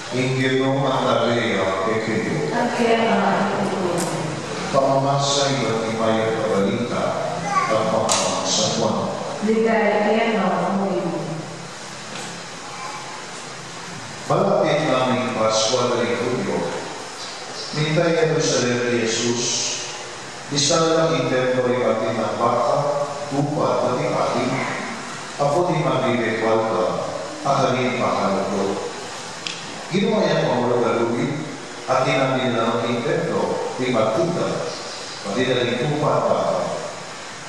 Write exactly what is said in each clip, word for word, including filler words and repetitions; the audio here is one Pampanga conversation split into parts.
Ing Ginu manatili ya kekayu. At keka naman. Pamamasa ibat ning Mayap a Balita agpang kang San Juan. Ligaya keka, O Ginu. Malapit na ing Paskwa da ring Judio, minta Jerusalem i Jesus. Bisita na la king templo ring magtindang baka, tupa, pati padi, ampon ding magbibe kualta, a karin pakalugud. Ginawa yang pamulud a lugit, at tinabi na la king templo ring magtinda, pati na ring tupa at baka.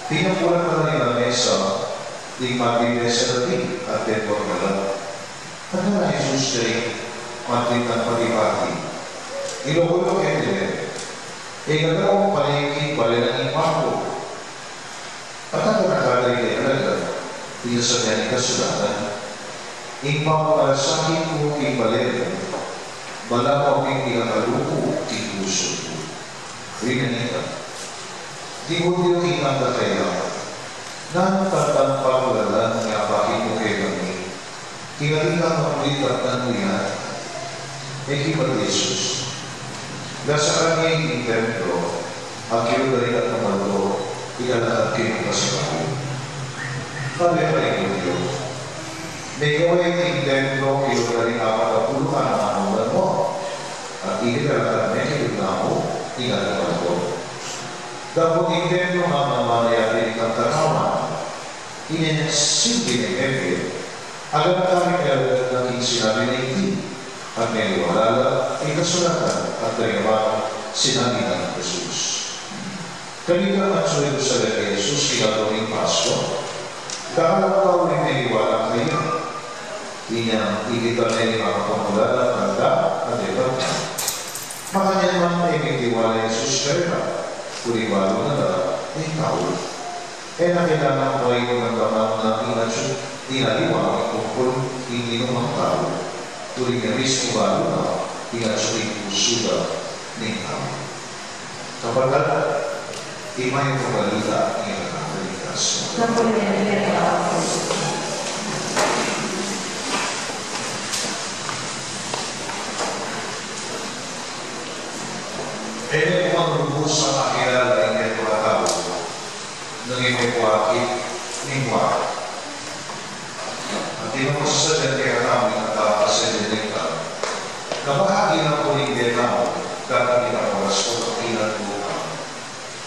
Pinambulan na la ring lamesa ning magbibe sa dating at templo na la. At ngana Jesus karing magtindang padi-padi, Iloko yu ketile, e gagawan kung palengke ing Ibpa ku. At ngana kekatang, Ing sasabi ning kasulatan, Ing pamamalasakit mu king bale mu, balamu pin ing ikaluku king pusu ku. Rinanita, di mu dinukitan da kaya, nanu tang paglalang ning apakin mu kekami, king atin kang makulit at nanu yan? E kibat Jesus, Lasakan ye ing templo, at kilud da ring apat a multo, ikalakat ke king pasipatau. Kabe pa ring Judio, Megawa ing templo kilud da ring apat a pulu't apat a multo, at ikalakat me kilud namu ing apat a multo. Dapot ing templo naman, manayap ing katawan, ine ning sinabi ning Pepe, agad na kami kayagad na king sinabi na iti, at meniwala la king kasulatan at karing abat sinabi nang Jesus. Kanita, atiu Jerusalem i Jesus king aldo ning Paskwa. Dakal a tau ing meniwala kaya. Inya, ikit ne ring makapamulan a tanda at ebat na. Makanyan man e mitiwala i Jesus karela, uling balu na la ing tau. E na kailangan pa ing maramdaman na ing atiu king aliwa ning kumpul ing ninumang tau, uling ya mismu balu na ing atiu king pusu da ning tau. Kapatad, ing Mayap a Balita ning Kaligtasan. Kapulungan keka, O Ginu. E ne ku man lubus a makilala ing ketung tau nung e me ku akit ning wari. At e na ku sasadyan kekatamu ing kapasyal deta. Kabahagi na ku ring deta, dapot ing oras ku, ing atin ku,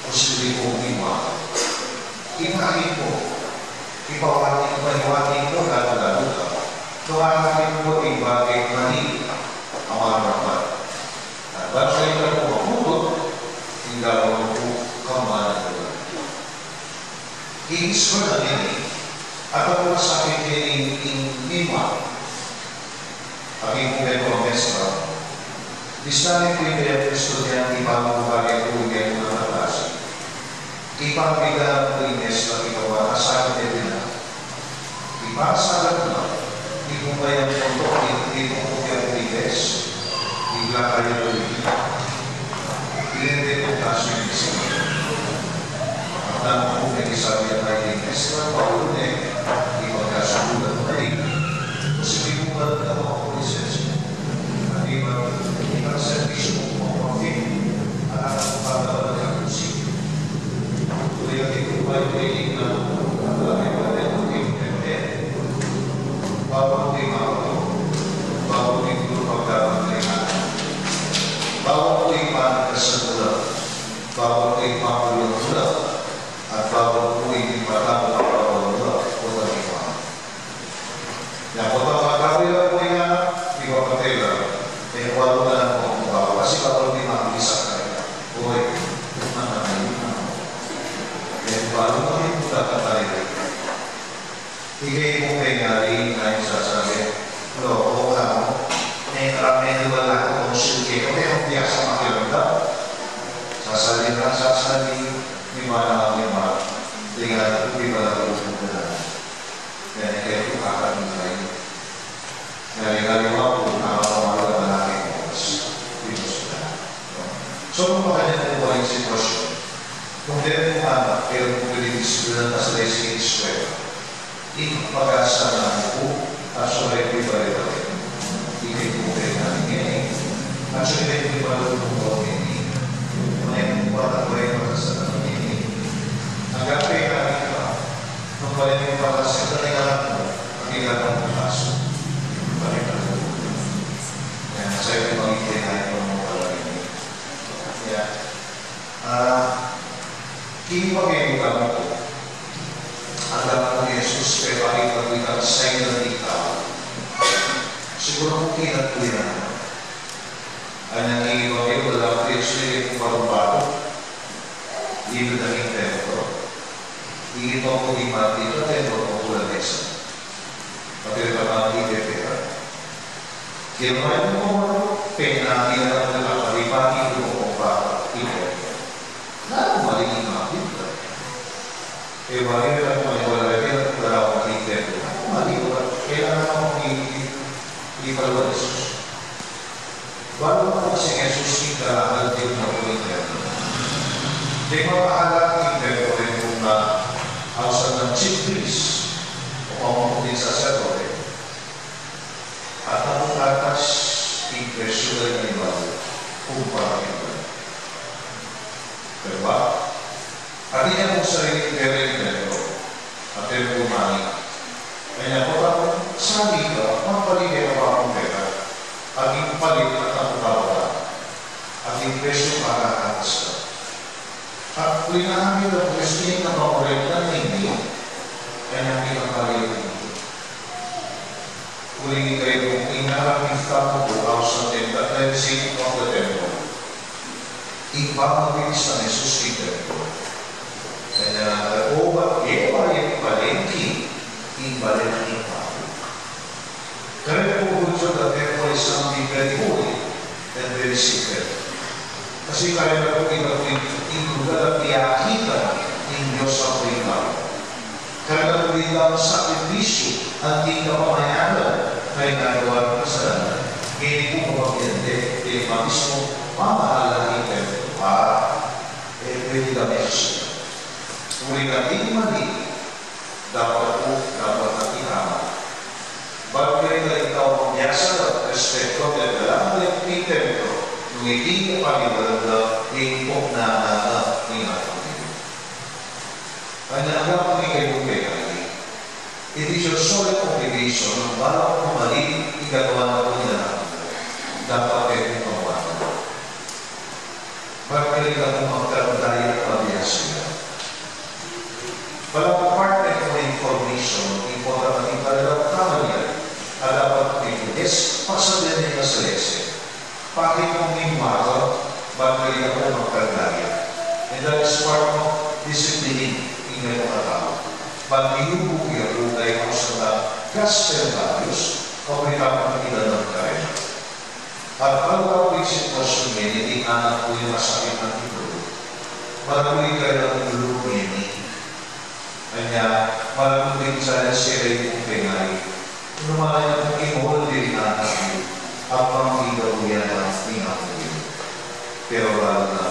posible kung mimwa. Ing akit ku, ipawati, ipawati ku, lalu-lalu na nung akit ku ing bagay mali a marapat. At bang kaya ku mapuput, ing gagawan ku kamanatuan. Ing istorya nini, at ang sakit nini ing mimwa. Atin ku kekong mestra, bistanin ku ing kayang estudyante, pamukari ku ing kekong klase. Ipamigay ku ing mestra, ikawa, asakit e pina. Ipasagat na, ipupayang ku, ipupayang ku ing bes, ibla kaya ku ing, ilende ku kasu ing bes. At nanu ku mekisabi a kaya ing mestra, paulu ne, ipagkasubulan ku ing, kasi may bukan na ako kung lisensya. At iba, ibang serbisyo ku kung pamfin, at ang pagkakabal na kung sige. Bawat tingin, bawat tingin, bawat tingin, bawat tingin, bawat tingin, at bawat tingin, bawat tingin, Yang potang magkapila ku ing anak, ipapatay la. E ku alunan kung balu, kasi balu di mabisa kaya. Uy, mana na yun, ano? E ku alunan kung dapat tayo. Ikay ku pengari na ing sasabi, loko ka mo. E, rame, wala ko kung silke. O, e, kung biyasa makiramdam. Sasali na, sasali. Ni mana, ni mana. Tingnan ko, di ba lang kung Yan, kaya pu apat na tayo. Yan, kaya pu, nakapamalu na natin oras. Dito sila. So, kung makanyan pu ing sitwasyon, kung dito pu anak, pero kung pinipisipilan na sila sa eskwela, ipag-asa na pu, at sa may pibalik-balik. Ikay pu kaya natin Siguru kung kinat ku yan. Anyang iba kayu, wala ku kayu sili kung baru-baru. Iba na rin templo. Iba ku di mati ka templo ku la mesa. Pati ka mati ka pera. Kaya naman yung mga pena, hindi na lang nila kalipati ko kung paano ito. Nanu mali ing mati ka? E, mali ka kung wala ka, kaya kung wala ka, hindi ka. Nanu mali ka? Kailangan mo i-, i-, ipalwa Jesus. Balu ku kasi Jesus ing kalangan di na ku ing templo. Di mapahala ing templo rin kung na ausan ng chief priest o pamumuting saserdote. At ang atas ing presyo na rin balu kung parang iba. Diba? At inya kung sarili pera ing templo. At templo mani. Kanya ko tapos sabi ka, magpalit ka pa akong pera. At ing palit at ang kababa. At ing presyo para atas ka. At linahang kita, pues, ini na paborito na hindi. Kanya kita palit. Uling kayu kung inarap ing tamu ku ausan ning cleansing of the temple. Ing pamabilis nang Jesus king templo. Kanya, o ba, e ba ing palengke, ing bale na ning tau. Kareng pu, Butsu, the temple is something very holy and very sacred. Kasi kareng pu, ita pu ing lugar a piyakit ning Dios a puritawa. Kareng pu ing sakripisyu anti kapamayaran, kareng gawan ning kasalanan. Ngeni pu, kapamilya, e pa mismu mamahala ning templo. A, e, pwede kami sa. Uli na din mali, dapat pu, dapat na itama. Ban karing tau miyasa, respeto, at galang ning templo, nung iti paniwalang na ning poknana na ning ating Panginoon. Kanya nga pu ing kayung pekadi. It is your solemn obligation, nung balu kung mali ing gagawan na pu niya, dapat kayu pung pamuatan. Magkalinga kung magkandaya at mabiasa. Balamu part na pu ning formation, importante ing pagkakatama niya, a dapat mabilis, pasabihan niya sa lese. Pati kung ning mata, magkalinga kung magkandaya. And that is part of disciplining ing mekong a tau. Pag iyubu ya pu kayu kung sa gospel values, o pagkakatama ng karena. At pag ing sitwasyun ngeni, anak ku, ing masakit na ing lub. Maragul ing kayang lub ngeni. Anya, maragul ding challenge kekayu kung pengari. Nung malaya kung imol ding anak ku, apang ing dabuyan na ing anak ku. Pero lalu na